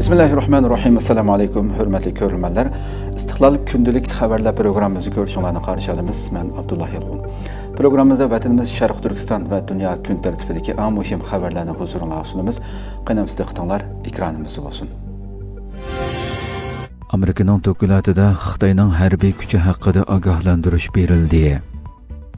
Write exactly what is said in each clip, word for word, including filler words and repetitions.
بىسمىللاھىررەھمانىررەھىم. ئەسسالامۇ ئەلەيكۇم، ھۆرمەتلىك كۆرۈرمەنلەر. ئىستىقلال كۈندىلىك خەۋەرلەر پروگراممىمىزنى كۆرۈشۈڭلارنى قارشى ئالىمىز. مەن ئابدۇللا يالقۇن. پروگراممىمىزدا ۋەتىنىمىز شەرقىي تۈركىستان ۋە دۇنيا كۈن تەرتىپىدىكى ئەڭ مۇھىم خەۋەرلەرنى ھۇزۇرۇڭلارغا سۇنىمىز. قېنى، دىققىتىڭلار ئېكرانىمىزدا بولسۇن. ئامېرىكىنىڭ دوكلاتىدا خىتاينىڭ ھەربىي كۈچى ھەققىدە ئاگاھلاندۇرۇش بېرىلدى.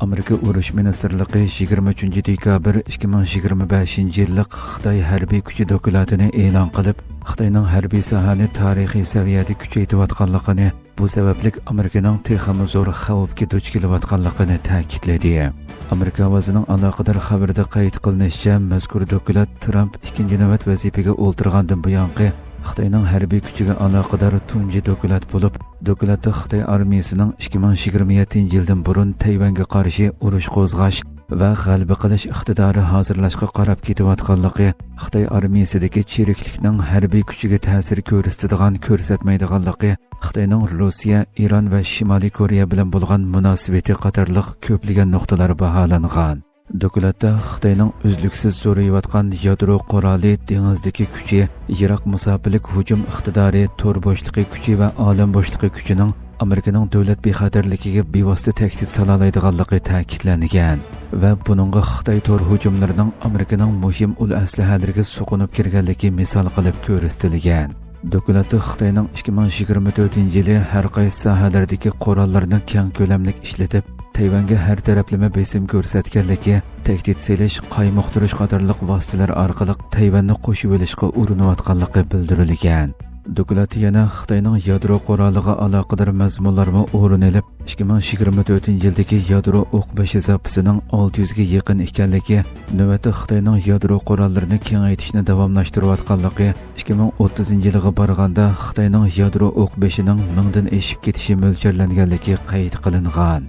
ئامېرىكا ئۇرۇش مىنىستىرلىقى يىگىرمە ئۈچىنچى دېكابىر ئىككى مىڭ يىگىرمە بەشىنچى يىللىق خىتاي ھەربىي كۈچى دوكلاتىنى ئېلان قىلىپ، خىتاينىڭ ھەربىي ساھەنى تارىخىي سەۋىيەدە كۈچەيتىۋاتقانلىقىنى، بۇ سەۋەبلىك ئامېرىكىنىڭ تېخىمۇ زور خەۋپكە دۇچ كېلىۋاتقانلىقىنى تەكىتلىدى. ئامېرىكا ئاۋازىنىڭ ئالاقىدار خەۋىرىدە قەيت قىلىنىشىچە، مەزكۇر دوكلات ترامپ ئىككىنچى نۆۋەت ۋەزىپىگە ئولتۇرغاندىن بۇيانقى خىتاينىڭ ھەربىي كۈچىگە ئالاقىدار تۇنجى دوكلات بولۇپ، دوكلاتتا خىتاي ئارمىيىسىنىڭ ئىككى مىڭ يىگىرمە يەتتىنچى يىلدىن بۇرۇن تەيۋەنگە قارشى ئۇرۇش قوزغاش ۋە غەلىبە قىلىش ئىقتىدارى ھازىرلاشقا قاراپ كېتىۋاتقانلىقى، خىتاي ئارمىيىسىدىكى چىرىكلىكنىڭ ھەربىي كۈچىگە تەسىر كۆرسىتىدىغان، كۆرسەتمەيدىغانلىقى، خىتاينىڭ روسىيە، ئىران ۋە شىمالىي كورېيە بىلەن بولغان مۇناسىۋىتى قاتارلىق كۆپلىگەن نۇقتىلار باھالانغان. دوكلاتتا خىتاينىڭ ئۈزلۈكسىز زورىيىۋاتقان يادرو قورالى، دېڭىزدىكى كۈچى، يىراق مۇساپىلىك ھۇجۇم ئىقتىدارى، تور بوشلۇقى كۈچى ۋە ئالەم بوشلۇقى كۈچىنىڭ ئامېرىكىنىڭ دۆلەت بىخەتەرلىكىگە بىۋاسىتە تەھدىت سالالايدىغانلىقى تەكىتلەنگەن ۋە بۇنىڭغا خىتاي تور ھۇجۇملىرىنىڭ ئامېرىكىنىڭ مۇھىم ئۇل ئەسلىھەلىرىگە سوقۇنۇپ كىرگەنلىكى مىسال قىلىپ كۆرسىتىلگەن. دوكلاتتا خىتاينىڭ ئىككى مىڭ يىگىرمە تۆتىنچى يىلى ھەر قايسى ساھەلەردىكى قوراللىرىنى كەڭ كۆلەملىك ئىشلىتىپ، تەيۋەنگە ھەر تەرەپلىمە بېسىم كۆرسەتكەنلىكى، تەھدىت سېلىش، قايمۇقتۇرۇش قاتارلىق ۋاسىتىلەر ئارقىلىق تەيۋەننى قوشۇۋېلىشقا ئۇرۇنۇۋاتقانلىقى بىلدۈرۈلگەن. دوكلاتتا يەنە خىتاينىڭ يادرو قورالىغا ئالاقىدار مەزمۇنلارمۇ ئورۇن ئېلىپ، ئىككى مىڭ يىگىرمە تۆتىنچى يىلدىكى يادرو ئوق بېشى زاپىسىنىڭ ئالتە يۈزگە يېقىن ئىكەنلىكى، نۆۋەتتە خىتاينىڭ يادرو قوراللىرىنى كېڭەيتىشنى داۋاملاشتۇرۇۋاتقانلىقى، ئىككى مىڭ ئوتتۇزىنچى يىلغا بارغاندا خىتاينىڭ يادرو ئوق بېشىنىڭ مىڭدىن ئېشىپ كېتىشى مۆلچەرلەنگەنلىكى قەيت قىلىنغان.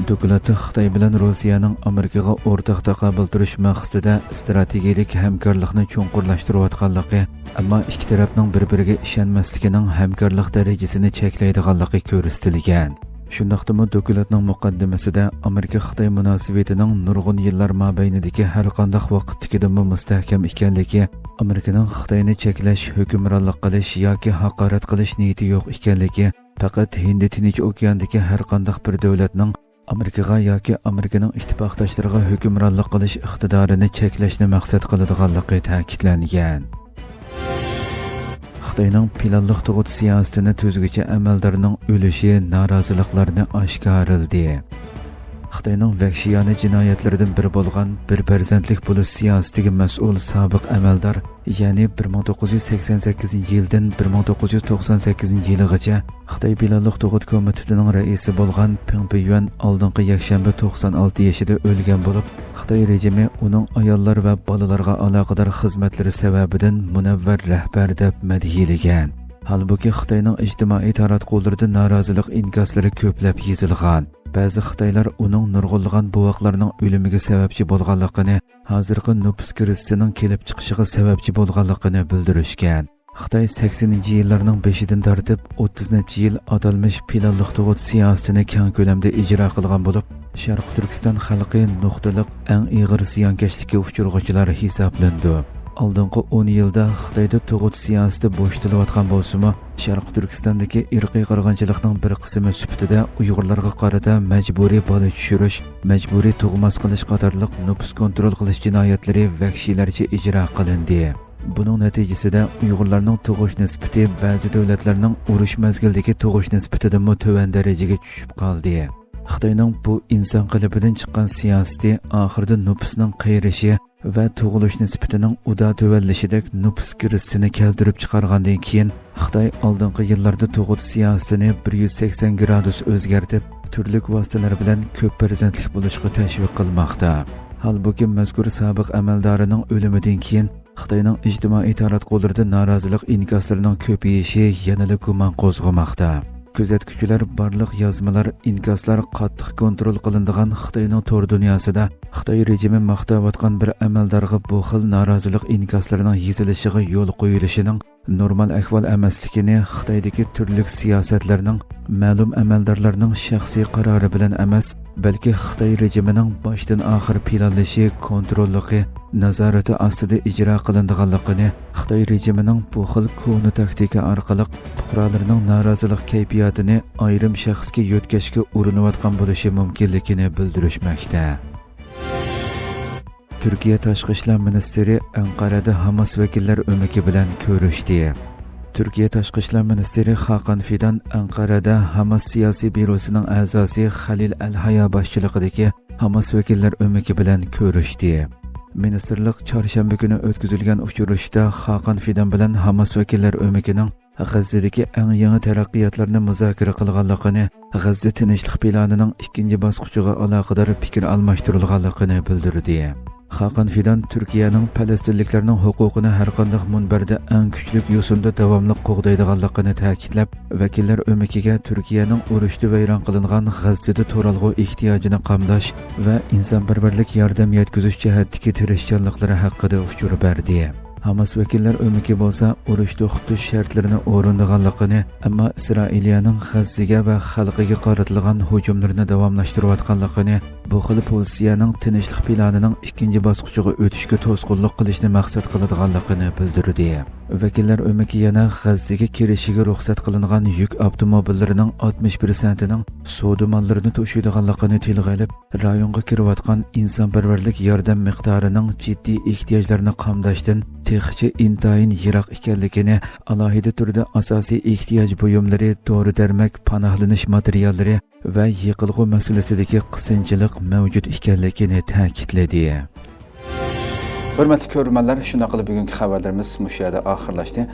دوكلاتتا خىتاي بىلەن روسىيەنىڭ ئامېرىكىغا ئورتاق تاقابىل تۇرۇش مەقسىتىدە ئىستراتېگىيەلىك ھەمكارلىقنى چوڭقۇرلاشتۇرۇۋاتقانلىقى، ئەمما ئىككى تەرەپنىڭ بىر-بىرىگە ئىشەنمەسلىكىنىڭ ھەمكارلىق دەرىجىسىنى چەكلەيدىغانلىقى كۆرسىتىلگەن. شۇنداقتىمۇ دوكلاتنىڭ مۇقەددىمىسىدە ئامېرىكا-خىتاي مۇناسىۋىتىنىڭ نۇرغۇن يىللار مابەينىدىكى ھەرقانداق ۋاقىتتىكىدىنمۇ مۇستەھكەم ئىكەنلىكى، ئامېرىكىنىڭ خىتاينى چەكلەش، ھۆكۈمرانلىق قىلىش ياكى ھاقارەت قىلىش نىيىتى يوق ئىكەنلىكى، پەقەت ھىندى تىنچ ئوكياندىكى ھەرقانداق بىر دۆلەتنىڭ ئامېرىكىغا ياكى ئامېرىكىنىڭ ئىتتىپاقداشلىرىغا ھۆكۈمرانلىق قىلىش ئىقتىدارىنى چەكلەشنى مەقسەت قىلىدىغانلىقى تەكىتلەنگەن. خىتاينىڭ پىلانلىق تۇغۇت سىياسىتىنى تۈزگۈچى ئەمەلدارنىڭ ئۆلۈشى نارازىلىقلارنى ئاشكارىلىدى. خىتاينىڭ ۋەھشىيانە جىنايەتلىرىدىن بىرى بولغان بىر پەرزەنتلىك بولۇش سىياسىتىگە مەسئۇل سابىق ئەمەلدار، يەنى بىر مىڭ توققۇز يۈز سەكسەن سەككىزىنچى يىلدىن بىر مىڭ توققۇز يۈز توقسان سەككىزىنچى يىلىغىچە خىتاي پىلانلىق تۇغۇت كومىتېتىنىڭ رەئىسى بولغان پېڭ پېيۈەن ئالدىنقى يەكشەنبە توقسان ئالتە يېشىدا ئۆلگەن بولۇپ، خىتاي رېجىمى ئۇنىڭ ئاياللار ۋە بالىلارغا ئالاقىدار خىزمەتلىرى سەۋەبىدىن مۇنەۋۋەر رەھبەر دەپ مەدھىيلىگەن. ھالبۇكى، خىتاينىڭ ئىجتىمائىي تاراتقۇلىرىدا نارازىلىق ئىنكاسلىرى كۆپلەپ يېزىلغان. بەزى خىتايلار ئۇنىڭ نۇرغۇنلىغان بوۋاقلارنىڭ ئۆلۈمىگە سەۋەبچى بولغانلىقىنى، ھازىرقى نوپۇس كىرىزىسىنىڭ كېلىپ چىقىشىغا سەۋەبچى بولغانلىقىنى بىلدۈرۈشكەن. خىتاي سەكسىنىنچى يىللارنىڭ بېشىدىن تارتىپ ئوتتۇز نەچچە يىل ئاتالمىش پىلانلىق تۇغۇت سىياسىتىنى كەڭ كۆلەمدە ئىجرا قىلغان بولۇپ، شەرقىي تۈركىستان خەلقى نۇقتىلىق ئەڭ ئېغىر زىيانكەشلىككە ئۇچرىغۇچىلار ھېسابلىنىدۇ. ئالدىنقى ئون يىلدا خىتايدا تۇغۇت سىياسىتى بوشىتىلىۋاتقان بولسىمۇ، شەرقىي تۈركىستاندىكى ئىرقىي قىرغىنچىلىقنىڭ بىر قىسمى سۈپىتىدە ئۇيغۇرلارغا قارىتا مەجبۇرىي بالا چۈشۈرۈش، مەجبۇرىي تۇغماس قىلىش قاتارلىق نوپۇس كونترول قىلىش جىنايەتلىرى ۋەھشىيلەرچە ئىجرا قىلىندى. بۇنىڭ نەتىجىسىدە ئۇيغۇرلارنىڭ تۇغۇش نىسبىتى بەزى دۆلەتلەرنىڭ ئۇرۇش مەزگىلىدىكى تۇغۇش نىسبىتىدىنمۇ تۆۋەن دەرىجىگە چۈشۈپ قالدى. خىتاينىڭ بۇ ئىنسان قېلىپىدىن چىققان سىياسىتى ئاخىرىدا نوپۇسنىڭ قېرىشى ۋە تۇغۇلۇش نىسبىتىنىڭ ئۇدا تۆۋەنلىشىدەك نوپۇس كىرىزىسىنى كەلتۈرۈپ چىقارغاندىن كېيىن، خىتاي ئالدىنقى يىللاردا تۇغۇت سىياسىتىنى بىر يۈز سەكسەن گرادۇس ئۆزگەرتىپ، تۈرلۈك ۋاسىتىلەر بىلەن كۆپ پەرزەنتلىك بولۇشقا تەشۋىق قىلماقتا. ھالبۇكى، مەزكۇر سابىق ئەمەلدارىنىڭ ئۆلۈمىدىن كېيىن، خىتاينىڭ ئىجتىمائىي تاراتقۇلىرىدا نارازىلىق ئىنكاسلىرىنىڭ كۆپىيىشى يەنىلا گۇمان قوزغىماقتا. كۆزەتكۈچىلەر بارلىق يازمىلار، ئىنكاسلار قاتتىق كونترول قىلىنىدىغان خىتاينىڭ تور دۇنياسىدا خىتاي رېجىمى ماختاۋاتقان بىر ئەمەلدارغا بۇ خىل نارازىلىق ئىنكاسلىرىنىڭ يېزىلىشىغا يول قويۇلۇشىنىڭ نورمال ئەھۋال ئەمەسلىكىنى، خىتايدىكى تۈرلۈك سىياسەتلەرنىڭ مەلۇم ئەمەلدارلارنىڭ شەخسىي قارارى بىلەن ئەمەس، بەلكى خىتاي رېجىمىنىڭ باشتىن ئاخىر پىلانلىشى، كونتروللۇقى، نازارىتى ئاستىدا ئىجرا قىلىنىدىغانلىقىنى، خىتاي رېجىمىنىڭ بۇ خىل كونا تاكتىكا ئارقىلىق پۇقرالىرىنىڭ نارازىلىق كەيپىياتىنى ئايرىم شەخسكە يۆتكەشكە ئۇرۇنۇۋاتقان بولۇشى مۇمكىنلىكىنى بىلدۈرۈشمەكتە. تۈركىيە تاشقى ئىشلار مىنىستىرى ئەنقەرەدە ھاماس ۋەكىللەر ئۆمىكى بىلەن كۆرۈشتى. تۈركىيە تاشقى ئىشلار مىنىستىرى خاقان فىدان ئەنقەرەدە ھاماس سىياسىي بيۇروسىنىڭ ئەزاسى خەلىل ئەل ھايا باشچىلىقىدىكى ھاماس ۋەكىللەر ئۆمىكى بىلەن كۆرۈشتى. مىنىستىرلىق چارشەنبە كۈنى ئۆتكۈزۈلگەن ئۇچرىشىشتا خاقان فىدان بىلەن ھاماس ۋەكىللەر ئۆمىكىنىڭ غەززىدىكى ئەڭ يېڭى تەرەققىياتلارنى مۇزاكىرە قىلغانلىقىنى، غەززە تىنچلىق پىلانىنىڭ ئىككىنچى باسقۇچىغا ئالاقىدار پىكىر ئالماشتۇرۇلغانلىقىنى بىلدۈردى. خاقان فىدان تۈركىيەنىڭ پەلەستىنلىكلەرنىڭ ھوقۇقىنى ھەرقانداق مۇنبەردە ئەڭ كۈچلۈك يوسۇندا داۋاملىق قوغدايدىغانلىقىنى تەكىتلەپ، ۋەكىللەر ئۆمىكىگە تۈركىيەنىڭ ئۇرۇشتا ۋەيران قىلىنغان غەززىدە تۇرالغۇ ئېھتىياجىنى قامداش ۋە ئىنسانپەرۋەرلىك ياردەم يەتكۈزۈش جەھەتتىكى تىرىشچانلىقلىرى ھەققىدە ئۇچۇر بەردى. ھاماس ۋەكىللەر ئۆمىكى بولسا ئۇرۇش توختىتىش شەرتلىرىنى ئورۇندىغانلىقىنى، ئەمما ئىسرائىلىيەنىڭ غەززىگە ۋە خەلقىگە قارىتىلغان ھۇجۇملىرىنى داۋاملاشتۇرۇۋاتقانلىقىنى، بۇ خىل پوزىتسىيەنىڭ تىنچلىق پىلانىنىڭ ئىككىنچى باسقۇچىغا ئۆتۈشكە توسقۇنلۇق قىلىشنى مەقسەت قىلىدىغانلىقىنى بىلدۈردى. ۋەكىللەر ئۆمىكى يەنە غەززىگە كىرىشىگە رۇخسەت قىلىنغان يۈك ئاپتوموبىللىرىنىڭ ئاتمىش پىرسەنتىنىڭ سودا ماللىرىنى توشۇيدىغانلىقىنى تىلغا ئېلىپ، رايونغا كىرىۋاتقان ئىنسانپەرۋەرلىك ياردەم مىقدارىنىڭ جىددىي ئېھتىياجلارنى قامداشتىن تېخىچە ئىنتايىن يىراق ئىكەنلىكىنى، ئالاھىدە تۈردە ئاساسىي ئېھتىياج بۇيۇملىرى، دورا-دەرمەك، پاناھلىنىش ماتېرىياللىرى ۋە يېقىلغۇ مەسىلىسىدىكى قىسىنچىلىق مەۋجۇت ئىكەنلىكىنى تەكىتلىدى. ھۆرمەتلىك كۆرۈرمەنلەر، شۇنداق قىلىپ بۈگۈنكى خەۋەرلىرىمىز مۇشۇ يەردە ئاخىرلاشتى.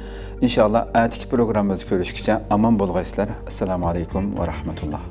ئىنشائاللا، ئەتىكى پروگراممىمىزدا كۆرۈشكىچە ئامان بولغايسىلەر. ئەسسالامۇ ئەلەيكۇم ۋە رەھمەتۇللا.